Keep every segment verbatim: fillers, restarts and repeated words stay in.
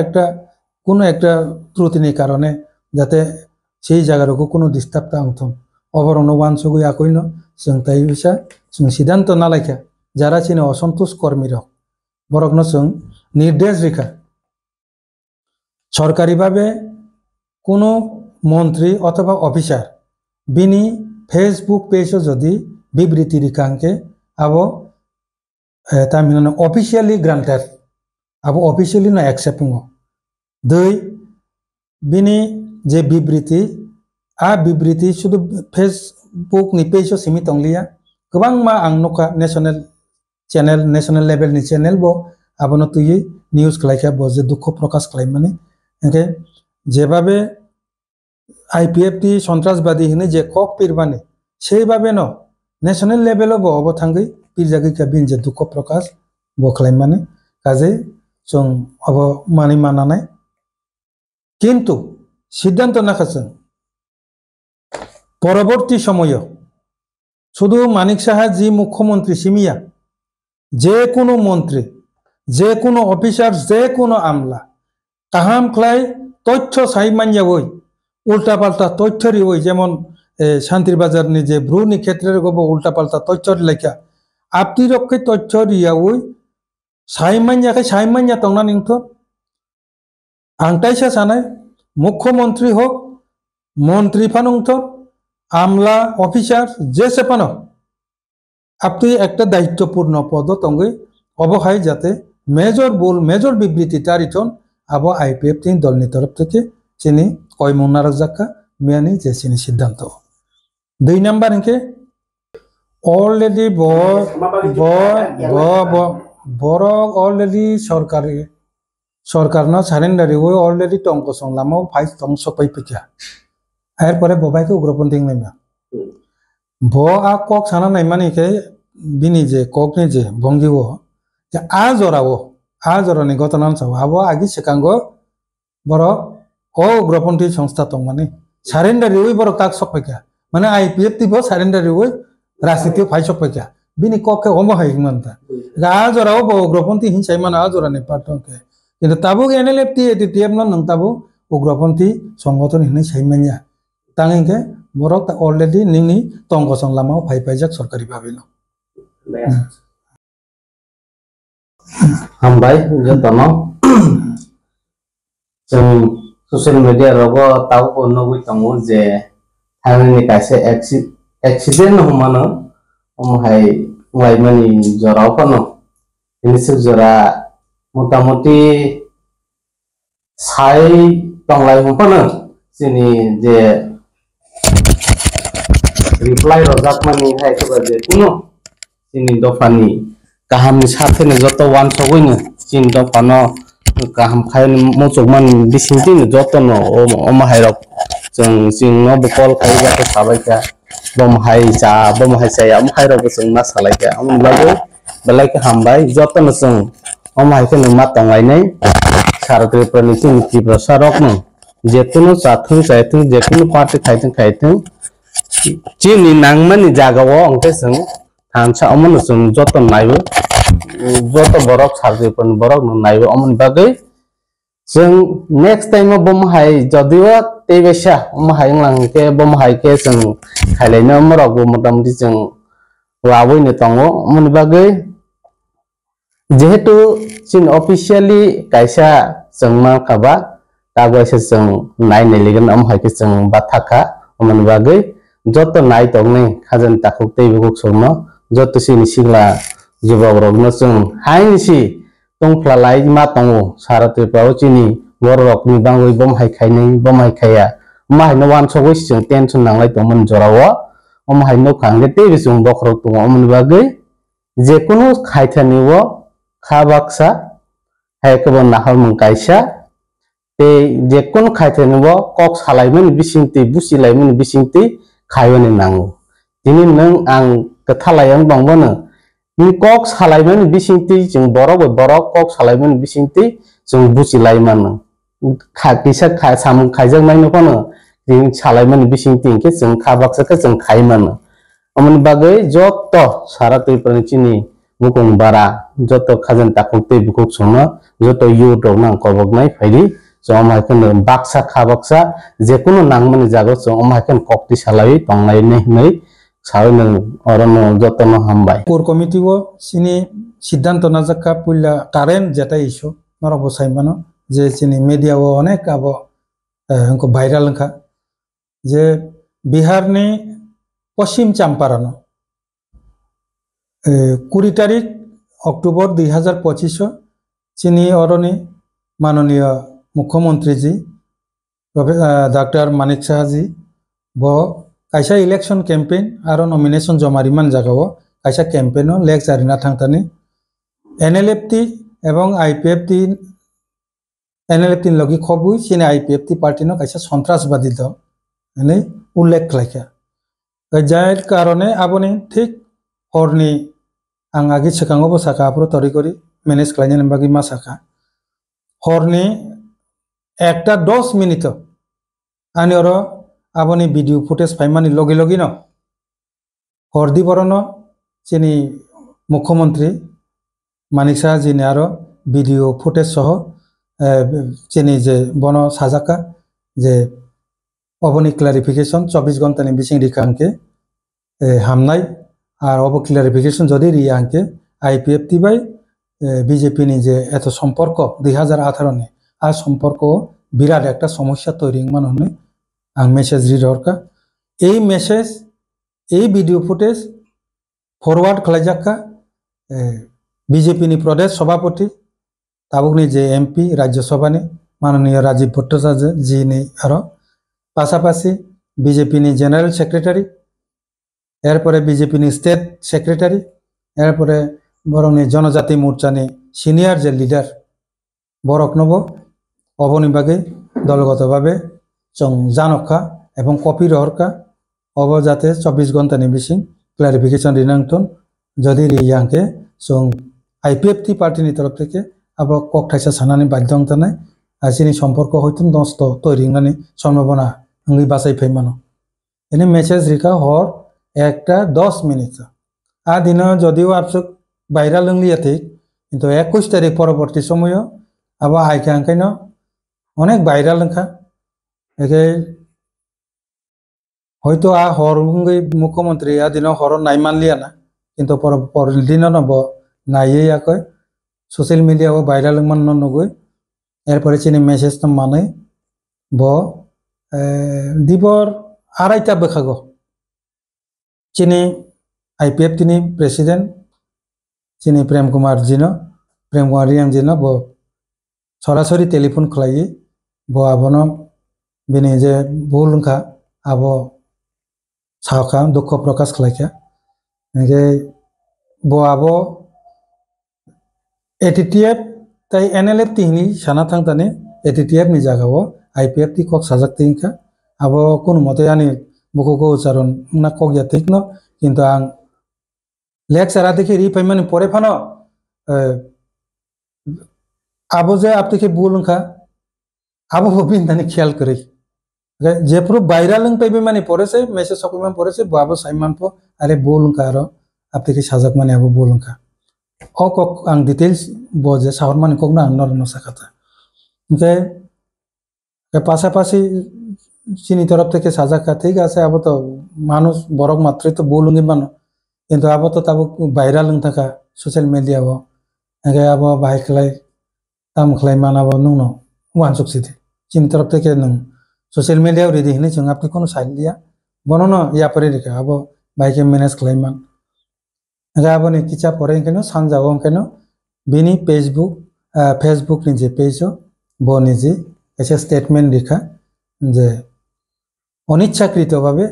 একটা, কোনো একটা ত্রুটিনি কারণে যাতে সেই জায়গার কোনো ডিস্টার্ব তা অংথম। অবরণ ওয়ান সগুই আকইন, চুং তাই বিশা, চুং সিদ্ধান্ত না লাইখা, যারা চিনি অসন্তোষ কর্মী রক, বরকনো চুং নির্দেশ রেখা। সরকারিভাবে কোনো মন্ত্রী অথবা অফিসার বিনি Facebook পেজও যদি বিবৃতি রেখা আনকে আবো, এ, তামিলনাড়ু অফিসিয়ালি গ্রান্টেড, আবো অফিসিয়ালি না অ্যাকসেপ্ট হুম। দুই, বিনি যে বিবৃতি, আ বিবৃতি শুধু Facebook ni পেজও সীমিত লিয়া, গোবাংমা আং নুখা national channel, national level ni channel bo abono twiwi news khlaikha bo je dukho prokash khlaimani. Hingkhe jebhabe IPFT সন্ত্রাসবাদী hinwi je kok pirmani, seibhabeno national level bo obo thangwi pirjagwi kha bini je dukho prokash bo khlaimani. Kajei chwng obo manwi mananai. কিন্তু সিদ্ধান্ত নাখা চুং পরবর্তী সময়ও শুধু মানিক সাহা জি মুখ্যমন্ত্রী সিমিয়া, যে কোনো মন্ত্রী, যে কোনো অফিসার, যে কোনো আমলা, kaham khlai তথ্য sai manya oi, উল্টা পাল্টা তথ্য rioi, যেমন, এ, শান্তির বাজার ni je bru ni ক্ষেত্রে gobo উল্টা পাল্টা তথ্য ri laikha, apni rok khe তথ্য riya oi, sai manya khe sai manya tongna ningtho. Ang taisa sanai, মুখ্যমন্ত্রী হোক, মন্ত্রী phano wngthok, আমলা, অফিসার, যে সে phano, apni একটা দায়িত্বপূর্ণ পদো tongwi, obo hai jate major bul, major বিবৃতি ta rithon, abo IPFT ni dolni তরফ থেকে chini koimung narwkjakha, miyani je chini সিদ্ধান্ত. Dui number hingke already bo, bo, bo, bo, borok already sorkari, sorkarno surrender riwi already tong kosong lamao phai tong sopai phikha. Erpore bo bai khe ugroponthi wnglaima. Bo a kok sana naimani khe bini je kokni je bongio, je a jorao, a jorani gotona wngsa o, abo agi swkango borok o ugroponthi songstha tongmani surrender riwi borok kak sok paikha. Mane IPFT bo surrender riwi rajniti phai sok paikha. Bini kok khe omo hai wngmanta. A jorao bo ugroponthi hin sai mano a jorani part wngkhe. Kintu tabuk NLFT, ATTF no nwng tabuk ugroponthi songothon hinwi sai manya. Tang hinkhe borok ta already nini tong kosong lamao phai paijak sorkari bhabino. Hambai jotono. Chwng social media rogo tabukbo nugwi tongo je thangnani kaisa acci-, accident no hwnmano, omo hai wnglaimani jorao phano. Hini swk jora motamuti sai tonglai hwn phano chini je reply rwjakmani hai khe ba je kunu chini dophani kahamni satheno joto uansugwino chini dophano kaham khaini muchukmani bisingtwino jotono o-, omo hairok chwng chwngno bo call khaiwi khe sabaikha, bomo hai cha, bomo hai chaya, omo hairokbo chwng ma salaikha. Omoni bagwi belai khe hambai, jotono chwng omo hai kheno ma tonglainai. Sara Tripurani chini Tiprasarokno jekunu chathwng chaithwng, jekunu party khaithwng khaithwng, chini nangmani jagao hwnkhe chwng thansa omono chwng joto naiwi, joto borok Sara Tripurani borokno naiwi. Omoni bagwi chwng next time o bomo hai jodio teibaisa omo hai wnglang hwnkhe bomo hai khe chwng khailaino, omorokbo motamuti chwng lawino tongo. Omoni bagwi jehetu chini officially kaisa chwng mankha ba, kagoisa chwng nai nailigwna, omo hai khe chwng bathakha. Omoni bagwi joto nai tongnai khajani takhuk tei bukhuk chwngno, joto chini sikla jubokrokno chwng haini si tongphla lai ma tongo. Sara Tripura o chini bororokni bagwi bomo hai khainai, bomo hai khaiya, ma haino uansugwi chwng tension nanglai tongmani jorao. Omo hai nukha hwnkhe teibo chwng bokhorok tongo, omoni bagwi jekunu khaithani o kha baksa, hai khe bo naharmung kaisa, tei jekunu khaithani o kok salaimani bisingtwi, buchilaimani bisingtwi khaiwani nango. Tini nwng ang kwthalai wng tongbono, tini kok salaimani bisingtwi chwng borok bai borok kok salaimani bisingtwi chwng buchilai mano. Kha-, kisa kha-, samung khaijaknaino phano tini salaimani bisingtwi hinkhe chwng kha baksa khe chwng khai mano. Omoni bagwi joto sara Tripurani chini bukung bara Joto khajani takhuk tei bukhuk songno, joto youth rokno ang koboknai phaidi. Chwng omo hai kheno baksa kha baksa, jekunu nangmani jaga chwng omo hai kheno kok twi salaiwi tonglainai hwnwi sawi nwng orono jotono hambai. Core committee o chini siddhanto najak kha, puila current jetai issue, norok bo sai mano je chini media o onek abo, eh, wngkha viral wngkha je Bihar ni Poschim Champaran o, eh, kuri tarik October dui hazar pochish o chini oroni manoniya Mukhyamantri ji Profe-, ah, Doctor Manik Saha ji bo kaisa election campaign aro nomination joma rimani jaga o kaisa campaign o lecture rina thangtani N L F T ebong I P F T, N L F T ni logi khobwi chini I P F T party no kaisa sontrasbadi dol hinwi ullekh khlaikha. Jai karone aboni thik horni ang agi swkango bo saka aphuru tori kori manage khlainani bagwi ma saka. Horni ekta dos minute o ani oro aboni video footage phaimani logi logi no hordi borono chini Mukhyamantri Manik Saha jini aro video footage soho, eh, chini je bono sajakka je oboni clarification chobbish ghonta ni bising rikha hwnkhe, eh, hamnai. Ar obo clarification jodi riya hwnkhe I P F T bai, eh, B J P ni je eto somporko dui hazar atharo ni, a somporko birat ekta somosya toiri wngmano hwnwi ang message ri rohorkha. Ei message, ei video footage forward khlaijak kha, eh, B J P ni Pradesh Sabhapati, tabukni je M P Rajya Sabha ni mananiya Rajib Bhattacharya ji ni aro pasapasi B J P ni General Secretary, erpore B J P ni State Secretary, erpore borokni Jonojati Morcha ni senior je leader, borokno bo oboni bagwi dologoto babe chwng janokha ebong copy rohorkha, obo jate chobbish ghonta ni bising clarification rinang thun, jodi riya hwnkhe chwng I P F T party ni torof theke abo kok thaisa sanani badhyo wng tanai, a chini somporko hoito nosto toiri wngnani sombhabona wngwi bachai phai mano. Ini message rikha hor ekta dos minute. A dino jodio absuk viral wngliya thik, kintu ekush tarik poroborti somoyo abo aikha hwnkhaino onek viral wngkha. Eke hoito a hor wngwi Mukhyamantri a dino horo naimanliya na, kintu por, por dino no bo naiwi yakoi social media o viral wngmano nugwi, erpore chini message no manwi bo, eh, dibor araita bwkhago chini I P F T ni president chini Prem Kumar jino, Prem Kumar Reang jino bo sorasori telephone khlaiwi bo abono bini je bul wngkha abo sakha, dukho prokash khlaikha. Hingke bo abo A T T F tei N L F T hini sana thangtani A T T F ni jaga o I P F T kok sajak twi wngkha. Abo kunu mote ani bukugo ucharon wngna kok ya thikno, kintu ang lecture adikhe ri phaimani pore phano, eh, abo je aptwi khe bul wngkha, abo bo bini thani khiyal kwrwi. Hwnkhe jephru viral wng paibaimani pore se, message sokphaimani pore se, bo abo saimanpho, are bul wngkha aro, aptwi khe sajakmani abo bul wngkha. O kok ang details bo je sahormani kokno ang norokno sakha ta. Hwnkhe Ke pasapasi chini torof theke sajak kha, thik ase, abo to manush, borok matroi to bul wngwi mano, kintu abo to tabuk viral wng thangkha social media o. Hingke abo bahai khlai, tam khlai man abo nwngno uansuk sidi. Chini torof theke nwng social media o ridi hinwi chwng apni kono sai liya, bonono yapari rikha, abo bahai khe manage khlai man. Hingke aboni kisa pore hingkeno sanja o hingkeno bini Facebook, ah, Facebook ni je page o bo niji kaisa statement rikha je onichakrito babe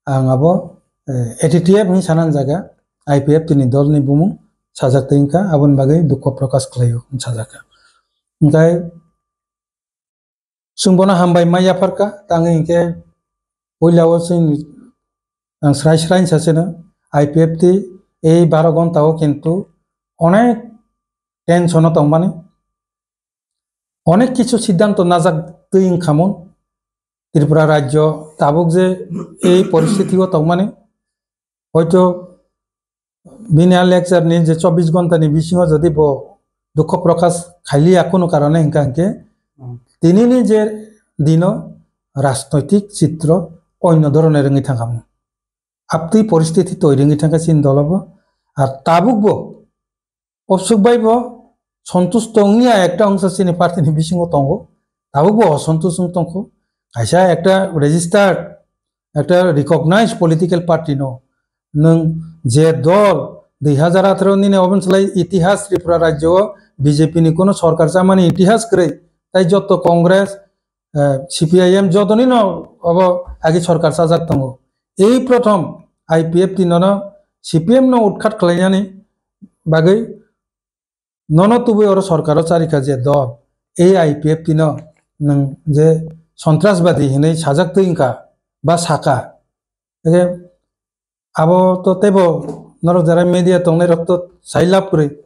ang abo, eh, A T T F ni sanan jaga I P F T ni dol ni bumung sajak twi wngkha, aboni bagwi dukho prokash khlaio sajak kha. Hingke Chwng bono hambai ma yapharkha, tangwi hinkhe puila o chwng ang srai srai sa sino, I P F T ei baro ghonta o kintu onek tension o tongmani, onek kichu siddhanto najak twi wngkhamun. Tripura rajyo tabuk je ei poristiti o tongmani, hoito Bini a lecture ni je chobbish ghonta ni bisingo jodi bo dukho prokash khailiya kunu karone hingka hingke, hmm, tinini je dino rajnoitik chitro onyo dhoroner wngwi thangkha. Aptwi poristiti toiri wngwi thangkha chini dolobo. Ar tabukbo obsuk baibo sontusto wngya ekta ongsa chini party ni bisingo tongo. Tabukbo osontus wng tongkho. Kaisa ekta registered, ekta recognized political party no nwng je dol dui hazar atharo nini obo wngsalai itihas Tripura rajyo o B J P ni kono sorkar chamani itihas kwrwi, tai jotto Congress, eh, C P I M jotoni no obo agi sorkar chajak tongo. Ei prothom I P F T nono C P M no utkhat khlainani bagwi nono tubui oro sorkaro charikha je dol, ei I P F T no nwng je sontrasbadi hinwi sajak twi wngkha ba saka. Ege abo to teibo norok jara media tongnai rok to sai lab kwrwi.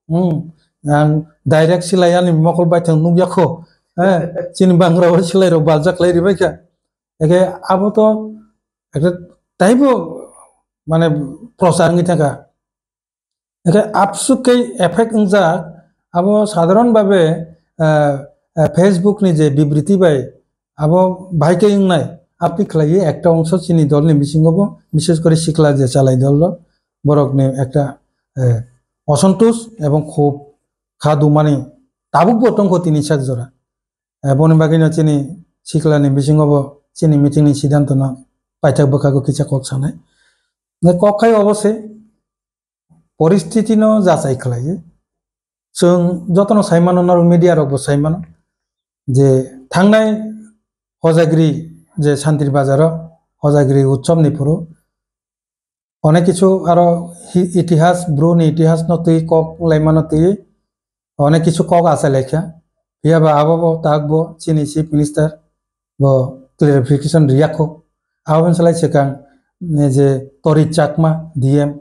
Hmm. Ang direct silai ani mokol baithang nukya kho. Eh, chini bangra o silai rok baljak lai ribai kha. Ege abo to ekta taibo mane prochar wngwi thangkha. Hingke absuk khe effect wngjak, abo sadharon babe, ah, ah, Facebook ni je bibriti bai abo bahai khe wngnai, apni khlaiwi ekta ongso chini dol ni bisingo bo, bishes kore sikla je chalai dol rok, borok ni ekta, eh, osontus ebong khub kha dumani tabuk bo tongkho tini sak jora. Eh, boni bagwi no chini sikla ni bisingo bo chini meeting ni siddhanto no paithak bwkhago kisa kok sanai. Kok khai obo se, poristiti no jachai khlaiwi. Chwng jotono sai mano, norok media rok bo sai mano je thangnai Hojagiri je Santri Bazar o Hojagiri utsob ni phuru onek kichu aro hi-, itihas, bru ni itihas no twi kok lai mano twi onek kichu kok achai lai kha. Phiya ba abo bo tak bo chini Chief Minister bo clarification riya kho. Abo wngsalai swkang, ne, je Tori Chakma D M,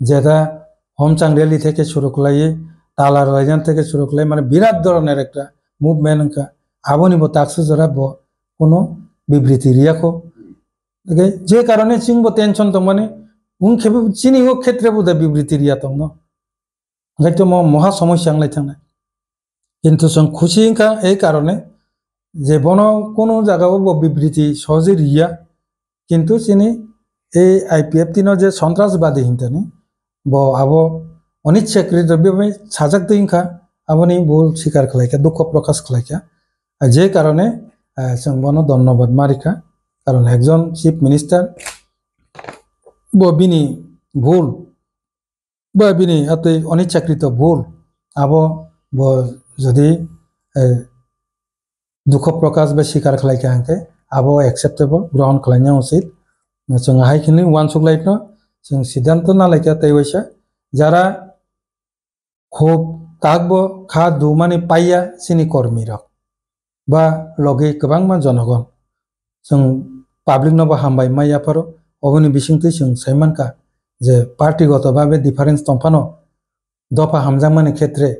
jeta Homchang rally theke suru khlaiwi, Tala Raijan theke suru khlai, mane birat dhoroner ekta movement wngkha. Aboni bo taksa jora bo kuno bibriti riya kho. Hingke je karone chwng bo tension tongmani, wng khe bo chini o khetre bo da bibriti riya tongno. Hingke to mo moha somosya wng lai thangnai. Kintu chwng khusi wngkha ei karone je bono kunu jaga o bo bibriti sohojei riya. Kintu chini ei I P F T no je sontrasbadi hintani bo abo onichchakri do be sajak twi wngkha, aboni bul sikar khlai kha, dukho prokash khlai kha. Je karone, eh, chwng bono dhonnobad ma rikha. Karon ekjon Chief Minister bo bini bul ba bini atwi onichakrito bul abo bo jodi, eh, dukho prokash ba sikar khlai kha hingke abo acceptable, grohon khlaina uchit. Chwng hai khini uansuk lai phano chwng siddhanto na lai kha tei waisa jara khub tak bo kha dumani paiya chini kormi rok ba logi kwbangma jonogon. Chwng public no bo hambai ma yapharo, oboni bisingtwi chwng sai mankha je party goto babe difference tongphano dopha hamjakmani khetre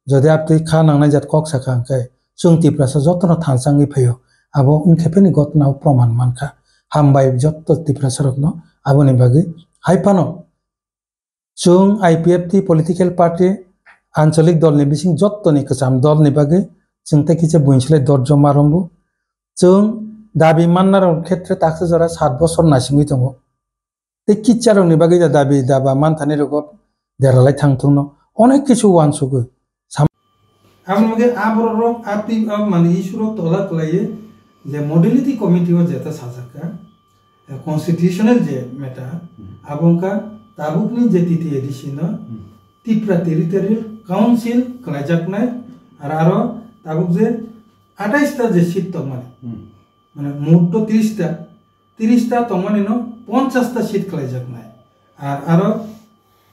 jodi aptwi kha nangnai jat kok sakha hwnkhe chwng Tiprasa jotono thansa wngwi phaio. Abo wngkhe pheni gotna o proman mankha. Hambai jotto Tiprasa rokno aboni bagwi. Hai phano chwng I P F T political party anchalik dolni bising jottoni kwcham dolni bagwi chwng tei kisa buini slai dorjo ma rombo. Chwng dabi mannarok khetre taksa jora sat bosor naisingwi tongo. Tei kicharokni bagwi da dabi daba manthani rogo deralai thangthungno onek kisu uansugwi sam-, Aboni bagwi aborok rok a twi a mani issue rok tola kwlaiwi je modality committee o jeta sajak kha, eh, constitutional je matter, hmm, abo wngkha tabukni je T T A D C no, hmm, Tipra Territorial Council khlaijaknai, ar aro tabuk je atais ta je seat tongmani, hmm, mane mot to tris ta, tris ta tongmani no ponchas ta seat khlaijaknai. Ar aro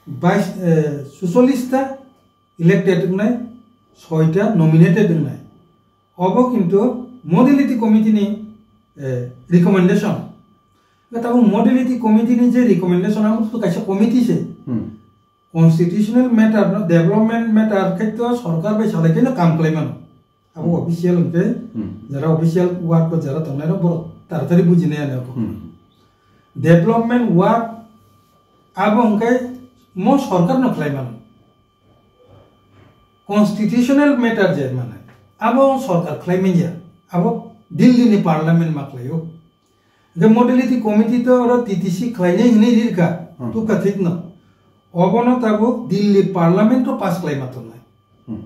bais, eh, suchollis ta elected wngnai, soi ta nominated wngnai. Obo kintu modality committee ni, eh, recommendation. Tabuk modality committee ni je recommendation, abo to kaisa committee se. Hmm. Constitutional matter no, development matter khai to sorkar bai salai khe no kam khlai mano. Abo, hmm, official hwnkhe, hmm, jara official work o jara tongnai rok borok taratari bujinai ano. Hmm. Development work abo hwnkhe Mo sorkar no khlai mano. Constitutional matter je mane, abo sorkar khlai manya, abo Delhi ni parliament ma khlaio. Je modality committee to oro T T C khlainai hinwi rirka, Hmm. tukha thik no. Obono tabuk Delhi parliament to pass khlai ma tongnai. Hmm.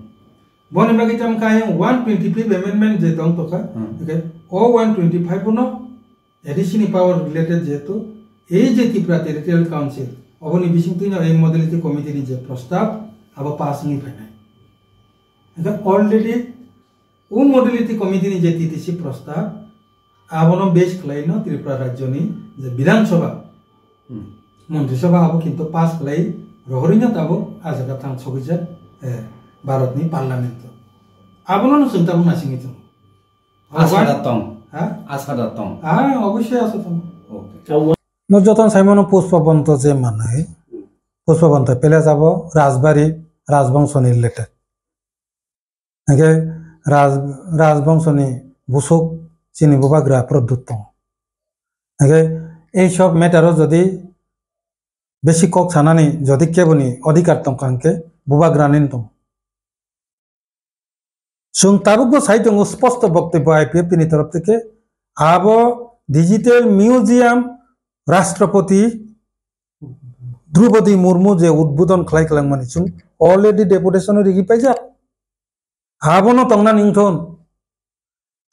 Boni bagwi tam kha ayang one twenty-fifth amendment je tong tokha, Hmm. okay, o one twenty-five no A D C ni power related jehetu, ei je Tripura Territorial Council, oboni bisingtwi no ei modality committee ni je prostab, abo pass wngwi phainai. Hingkhe already o modality committee ni je T T C prostab, abono base khlai no Tripura rajyo ni je Bidhan Sabha, Hmm. Montri Sabha abo kintu pass khlai rohorwi no tabuk a jaga thang sogwi jak, eh, Bharat ni parliament o. Abono no chwng tabuk naisingwi tongo. Asa da tong. Ha? Asa da tong. Ah, obviously asa tong. Okay. No joton saimano Pushpa Bonto je manai. Pushpa Bonto pele jabo Rajbari, Rajbongso ni related. Hingke Raj, Rajbongso ni busuk chini bubagra Pradyut tongo. Hingke ei sob matter o jodi besi kok sanani jodi keboni odhikar tongkha hingke bubagra ni tongo. Chwng tabukbo sai tongo, sposto boktobbo I P F T ni torof theke abo Digital Museum Rashtrapati Droupadi Murmu je udbodon khlai kwlangmani chwng already deputation o rigi paijak. Abono tongnani wngthon,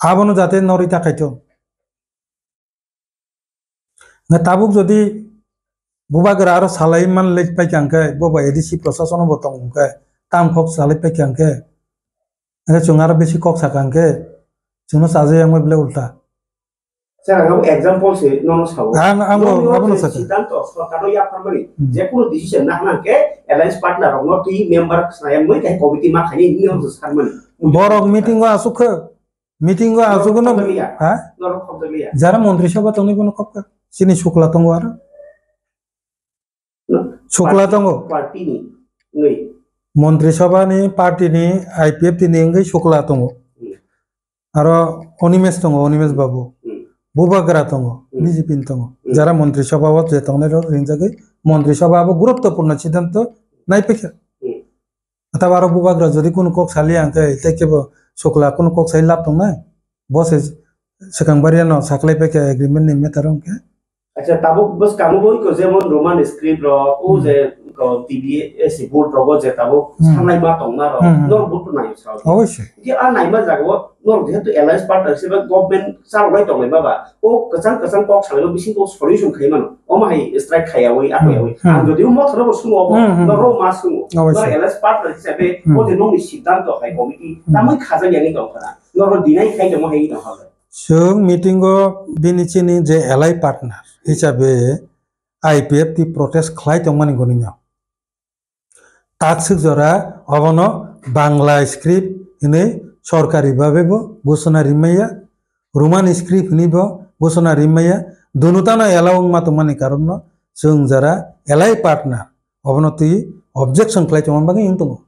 abono jate norwi ta khaithon. Nga tabuk jodi bubagra aro salai man lek pai kha hwnkhe, bobo A D C prosasono bo tong hwnkhe, tam kok salai pai kha hwnkhe, hwnkhe chwng aro bisi kok sakha hwnkhe, chwngno chajak yang bai belai ulta. Sir, ang abo example se nono sao. Ang, ang bo Nono abono je sakha. Siddhanto sorkarno yapharmani, Hmm. je kono decision na hwnkhe alliance partner rokno twi member khna yang bai khe committee ma khaini hinwi nono sakmani. Borok meeting o asuk khe, meeting o asuk no, Khobjakliya. Ha? Norok khobjakliya. Jara montri sabha tongni bono khobkha. Chini sukla tongo aro. No, Sukla party, tongo. Party ni, wngwi. Montri sabha ni, party ni, I P F T ni wngwi sukla tongo. Hmm. Aro Animesh tongo, Animesh babu. Hmm. Bubagra tongo, Hmm. B J P ni tongo. Hmm. Jara montri sabha o je tongnai rok ringjagwi montri sabha abo guruttopurno siddhanto nai paikha. Hmm. Athaba aro bubagra jodi kunu kok saliya hwnkhe, tei kebo sukla kunu kok sai lab tongnai? Bo se swkang baria no saklai paikha agreement ni matter o hwnkhe. Acha, tabuk bwskango bo iko jemon Roman script rok, o Hmm. je ko T B S board rogo je tabuk Hmm. sanai ma tongma rok, Hmm, hmm. Norok bo to nayo sao. Obviously. Ki a naima jaga o norok jehetu alliance partner se ba government chalok lai tonglai ma ba, o kwchang kwchang kok salai ma bising kok solution khai mano. Omo hai strike khaiyawi, Hmm. akoyawi. Hmm. Ang jodi o mothoro bo sungo bo, Hmm, hmm. Norok ma sungo. Obviously. Norok alliance partner hisabe Hmm. o je nokni siddhanto hai committee Hmm. tamwi khajak yangwi tongkha na. Norok deny khai tongma hai tongkha. Chwng meeting o bini chini je alliance partner hisabe I P F T protest khlai tongmani gwnino. Takswk jora obono Bangla script hinwi sorkari babe bo ghoshona rimaya, Roman script hinwi bo ghoshona rimaya, dunutano allow wngma tongmani karonno chwng jora alliance partner obono twi objection khlai tongma bagwi wng tongo.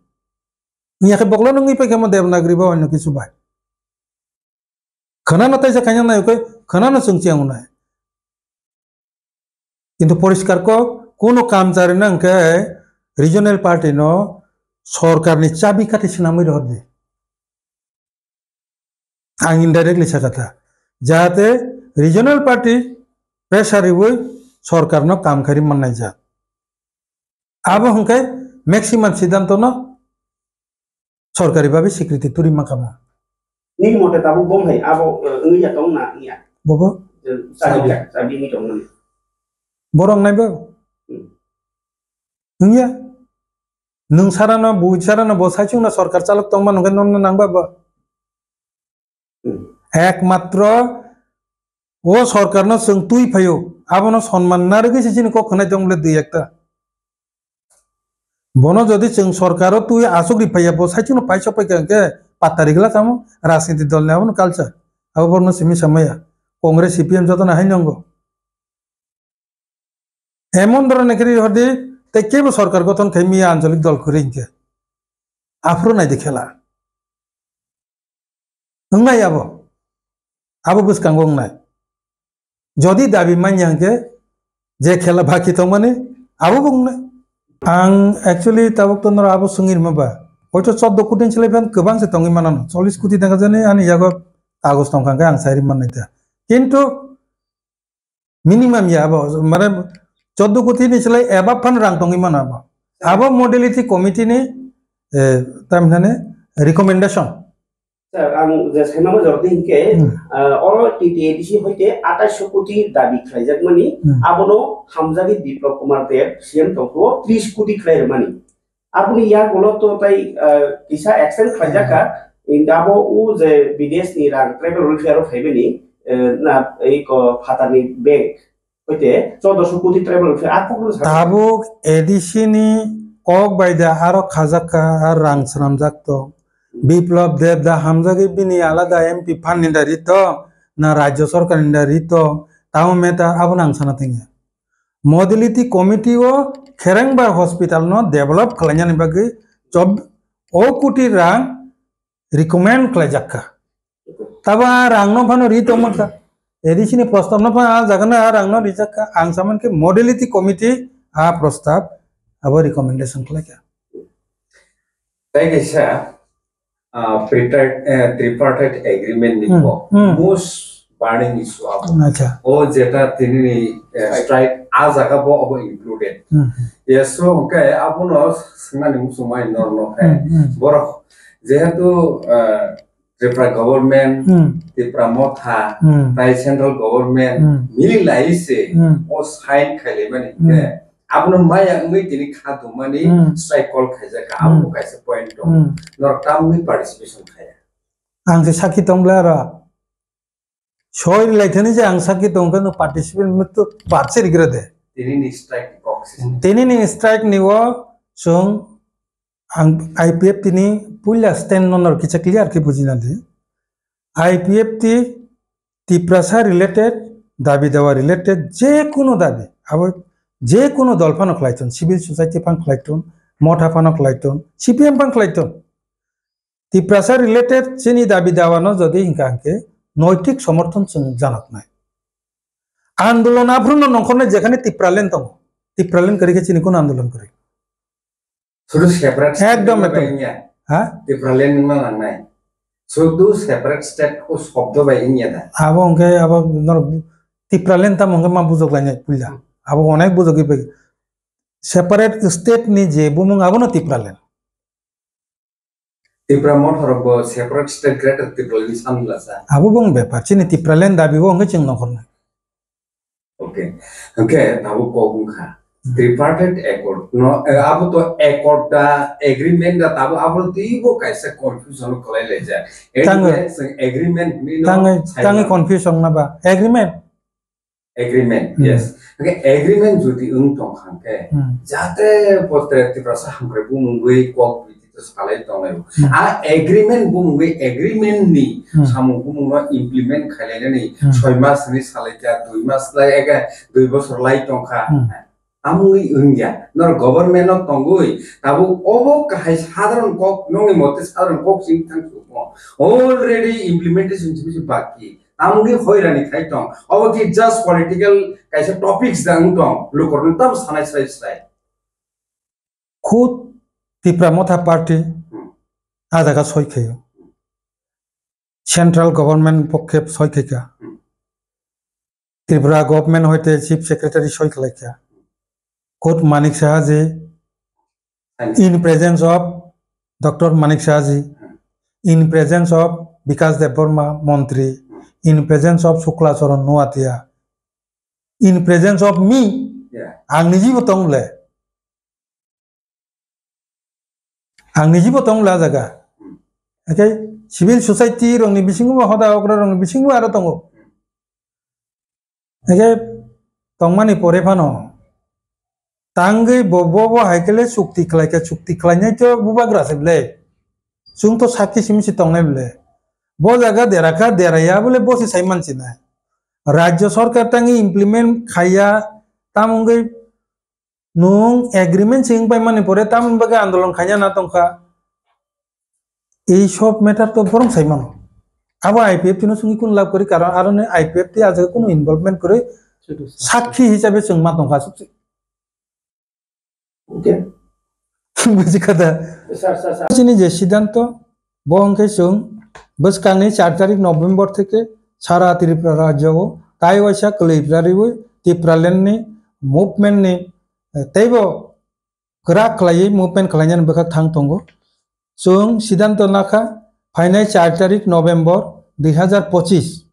Wngya khe boklono wngwi paikha mo Devanagari ba onyo kisu bai. Khwnano taisa khaina nai khe khwnano chwng chiyang nai. Kintu poriskar kok, kuno kamchari no hwnkhe regional party no sorkar ni chabi kati swnamwi rohor di. Ang indirectly sakha ta. Jahate regional party pressure riwi sorkar no kam khairi mannai jak. Abo hwnkhe maximum siddhanto no sorkari babe sikriti turi mankha mo. Nini mote tabuk bom hai abo, eh, wngya tong na wngya? Bobo? Chabi, chabi wngwi tong mani. Borok nai bo? Hmm. Wngya. Nwng sarano, bui sarano bo saichung na sorkar chalok tong mano hwnkhe nono nang ba bo? Hmm. Ekmatro o sorkarno chwng twi phaio, abono sonman narwgwi se chini kok khwnai tong bole dui ekta. Bono jodi chwng sorkaro twi aswk ri phaiya, bo saichungno paisa paikha hwnkhe patari glak amo rajniti dolni abono culture. Abo borokno simi samaya. Congress, C P M jotono hai nongo. Emon dhoroner khe ri hor di, tei kebo sorkar gothon khai miya ancholik dol kwrwi hinkhe. Aphuru nai di khela. Wngnai abo. Abo bwskango wngnai. Jodi dabi manya hwnkhe je khela baki tongmani abo bo wngnai. Ang actually tabuk to noro abo swngwi rima ba. Hoito choddo koti ni slai phan kwbang se tongwi manano. Chollish koti tangka jani ani yago kagoz tongkha hwnkhe ang sai ri mannai ta. Kintu minimum ya abo, mane choddo koti ni slai above phan rang tongwi mano abo. Abo modality committee ni, eh, tamhinani recommendation. Sir, ang je saimano jordi hinkhe, Hmm. ah, oro T T A D C hoite atais koti dabi khlaijakmani, Hmm. abono hamjagwi Biplab Kumar Deb, C M tongphuru tris koti khlai rwmani. Aboni yagulo to tai, ah, kisa extend khlaijak kha, Hmm. in abo o je bidesh ni rang tribal welfare o phaimani, eh, na, ei ko phatarni bank. Hoite choddoso koti tribal welfare a kokno sa. Tabuk A D C ni kok bai da aro khajak kha, ar rang swnamjak to. Biplab Deb da hamjagwi bini alada M P phan ni da rito, na Rajya Sarkar ni da rito, tamo meta abo nang sana tengya. Modality committee o Kherengbar hospital no develop khlainani bagwi chob-, o koti rang recommend khlaijak kha. Tabo a rang no phano ri tongma kha. A D C ni prostab no phano a jaga no a rang no rijak kha. Ang saman khe modality committee a prostab abo recommendation khlai kha. Tei kaisa, ah, tripartite, eh, tripartite agreement ni Hmm, bo hmm. most burning issue abo. Acha. O jeta tini ni, eh, strike a jaga bo abo included. Hmm, hmm. Yes, so hwnkhe abono swngnani muchungmani norno khe Hmm, hmm. borok jehetu, eh, Tripura government, Hmm. Tipra Motha, Hmm. tai central government Hmm. mili lai se Hmm. o sign khailaimani Hmm. khe abono maya wngwi tini kha tongmani Hmm. strike call khaijak kha, abo Hmm. bo kaisa point tongo. Hmm. Norok tamni participation khaiya. Ang se sakhi tong bwle aro. Soi lai thani je ang sakhi tong khe no participant mutu parse rigra de. Tini ni strike ni kok se. Tini ni strike ni o chwng ang I P F T ni puila stand no nor kicha clear khe bujina di. I P F T Tiprasa related dabi dawa related je kunu dabi abo je kunu dol phano khlai thun, civil society phano khlai thun, motha phano khlai thun, C P M phano khlai thun. Tiprasa related chini dabi dawa no jodi hinka hingke noitik somorthon chwng janaknai. Andolon aphuru no nongkhornai jekhane Tipraland tongo. Tipraland kwrwi khe chini kunu andolon kwrwi. Sudu separate state Ekdom, wngma bai ekdom. Wngya. Ha? Tipraland wngma nangnai. Sudu separate state o shobdo bai wngya da. Abo hwnkhe abo nor Tipraland tamo hwnkhe ma bujok lainai puila. Abo onek bujogwi bai. Separate state ni je bumung abono Tipraland. Tipra Motha rok bo separate state Greater Tipraland ni samung lasa. Abo bung bepar, chini Tipraland dabi bo hwnkhe chwng nongkhornai. Okay. Hwnkhe tabuk kok wngkha. Hmm. Tripartite accord no, eh, abo to accord da, agreement da, tabuk abo twibo kaisa confusion kwlai laijak. Tangwi. Anyway, chwng agreement hinwi no Tangwi, sai tangwi mano. Confusion na ba? Agreement? Agreement, Hmm. Yes. Hwnkhe agreement jodi wng tong kha hwnkhe, Hmm. jate potre Tiprasa hamkrai bumungwi kok biti to salai tongnai. Hmm. A agreement bumungwi agreement ni Hmm. samung bumungno implement khailainani Hmm. soi mas ni salai kha, dui mas lai ega, dui bosor lai tong kha. Hmm. Tamungwi wngya, nor government no tongwi, tabuk obo kahai sadharon kok, nongni mote sadharon kok sing thang sumo. Already implementation simi baki. Tamungwi hoirani khai tong. Obo ki just political kaisa topics da wng tong. Lukurokno tamo sanai srai srai. Khud Tipra Motha Party Hmm. a jaga soi khaio. Central government pokhe soi khaikha. Hmm. Tripura government hoite chief secretary soi khlaikha. Khud Manik Saha ji Thank you. In presence of Doctor Manik Saha ji, in presence of Bikash Debbarma, Montri, in presence of Shukla Charan Noatia, in presence of me, Yeah. Ang nijibo tong le. Ang nijibo tong le a jaga. Hmm. Okay, civil society rokni bisingo hoda okra rokni bisingo aro tongo. Ege tongmani pore phano tangwi bo, bo, bo hai khe le chukti khlai kha, chukti khlainai to bubagra se ble. Chwng to sakki simi se tongnai ble. Bo jaga dera kha, dera ya bole bo se sai man sinai. Rajya sarkar tangwi implement khaiya, tam wngwi Nwng agreement se wng paimani pore tamoni bagwi andolon khaina na tongkha. Ei sob matter to borong sai mano. Abo I P F T no swngwi kunu lab kwrwi, karon aroni I P F T a jaga kunu involvement kwrwi, Sudu sakki hisabe chwng ma tongkha. Okay. Buji kha da? Sir, sir, sir. Chini je siddhanto, bo hwnkhe chwng bwskangni char tarik November theke sara Tripura rajyo o tai waisa kwlwi rariwi Tipraland ni movement ni, eh, teibo kwrak khlaiwi movement khlainani bwkhak thang tongo. Chwng siddhanto nakha phainai char tarik November dui hazar pochis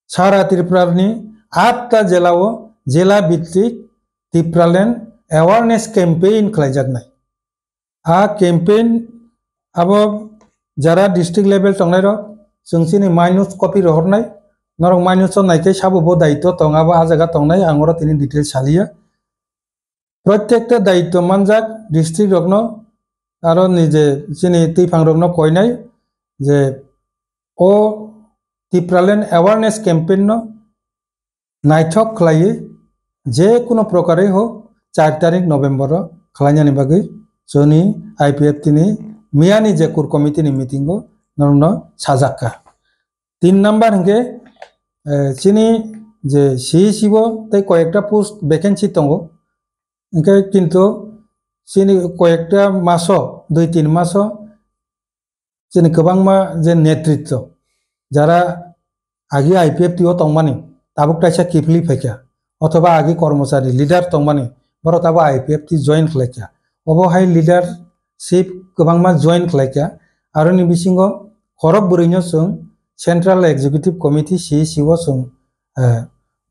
sara Tripura ni atta jela o jela bhittik Tipraland awareness campaign khlaijaknai. A campaign abo jara district level tongnairok chwng chini minus copy rohornai, norok minus o naikhe sabo bo daitw tong, abo a jaga tongnai, ang oro tini detail saliya. Protekta daitw manjak district rokno aro nije chini twiphang rokno koinai je o Tipraland awareness campaign no naithok khlaiwi je kuno prokarwi hok char tarik November o khlainani bagwi chwngni I P F T ni miyani je core committee ni meeting o norokno sajakha. Tin number hwnkhe, eh, chini je C E C o tei koyekta post vacancy tongo, hwnkhe kintu chini koyekta maso, dui tin maso chini kwbangma je netritwo, jara agi I P F T o tongmani, tabuk taisa kiphilwi phaikha, othoba agi kormochari leader tongmani, borok tabuk I P F T join khlaikha. Obo hai leadership kwbangma join khlaikha. Aroni bisingo khorok bwrwino chwng Central Executive Committee, C E C o chwng, eh,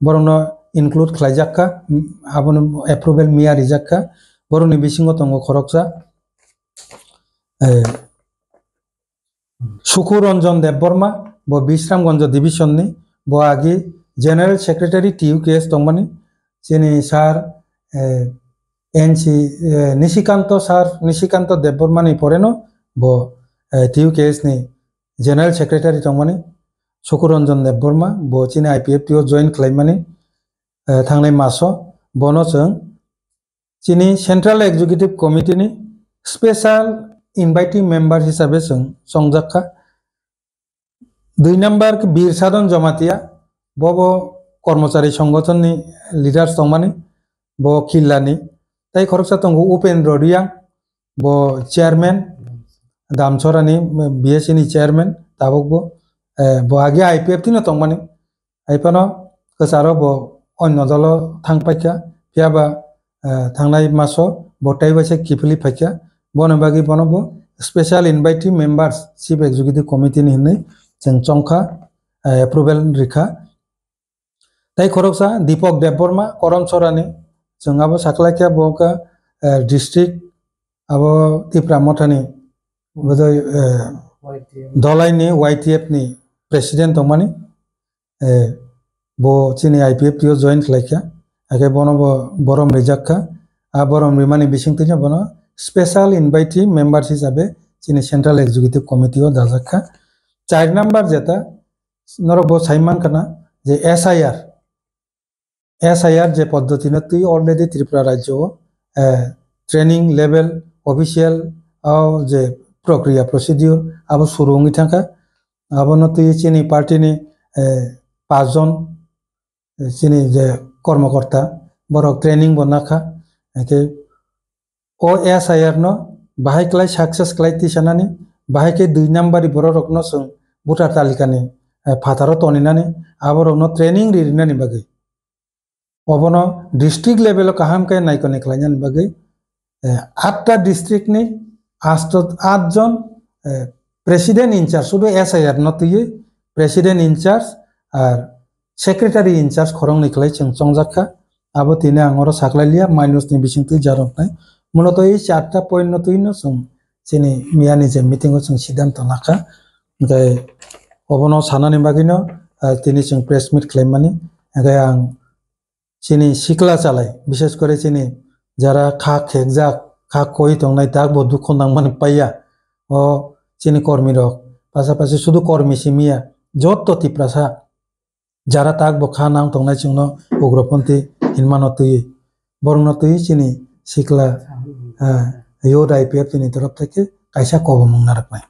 borokno include khlaijakkha, mm, abono approval miya rijakkha. Borokni bisingo tongo khoroksa, eh, Suku Ranjan Debbarma, bo Bisramganj division ni, bo agi General Secretary T U K S tongmani, chini sir, eh, N C, eh, Nishikanto sir, Nishikanto Debbarma ni poreno bo, eh, T U K S ni General Secretary tongmani, Suku Ranjan Debbarma, bo chini I P F T o join khlaimani, eh, thangnai maso, bono chwng chini Central Executive Committee ni special invitee member hisabe chwng chongjak kha. Dui number khe Bir Sadhan Jamatia, bo bo kormochari songothon ni leaders tongmani, bo Killa ni. Tai khoroksa tongo Upendra Reang, bo chairman, Damchara ni B S C ni chairman, tabuk bo, eh, bo agi I P F T no tongmani. Hai phano kwcharo bo onno dolo thang paikha, phiya ba, eh, thangnai maso bo tei waisa kiphilwi phaikha. Bono bagwi bono bo special invitee members, Chief Executive Committee ni hinwi chwng chongkha, eh, approval rikha. Tai khoroksa Deepak Debbarma, Karamchara ni, chwng abo saklaikha bo kha, eh, district abo Tipra Motha ni, bodoi, eh, Y T F. Dolai ni Y T F ni president tongmani. Eh, bo chini I P F T o join khlaikha, hakhe bono bo borom rijakkha. A borom rimani bisingtwino bono special invitee members hisabe chini Central Executive Committee o dajakkha. Char number jeta norok bo sai mankha na je S I R, S I R je poddotino twi already Tripura rajyo o, eh, training level official o je prokriya procedure abo suru wngwi thangkha. Abono twi chini party ni, eh, pachjon, eh, chini je kormokorta, borok training bo nakha. Hwnkhe o S I R no bahai klai success klai tisanani, bahai khe dui number ni borok rokno chwng voter talikani, eh, phataro toninani, aborokno training ririnani bagwi. Obono district level o kaham khe naikoni khlainani bagwi, eh, atta district ni asto, aat jon, eh, president in charge, sudu S I R no twiwi president in charge ar secretary in charge khoroknwi khlai chwng chongjak kha. Abo tini ang oro saklai liya, minus ni bisingtwi jaroknai. Muloto ei charta point no twino chwng chini miyani je meeting o chwng siddhanto nakha. Hwnkhe obono sanani bagwino, ah, tini chwng press meet khlaimani. Hwnkhe ang chini sikla chalai, bishes kore chini jara kha khekjak, kha koi tongnai tak bo dukho nangmani paiya. O chini kormi rok, pasapasi sudu kormi simi ya, jotto Tiprasa jara tak bo kha nang tongnai chwngno ugroponthi hinmano twi, borokno twi chini sikla, ah, youth I P F T ni torof theke kaisa kobomung narwknai.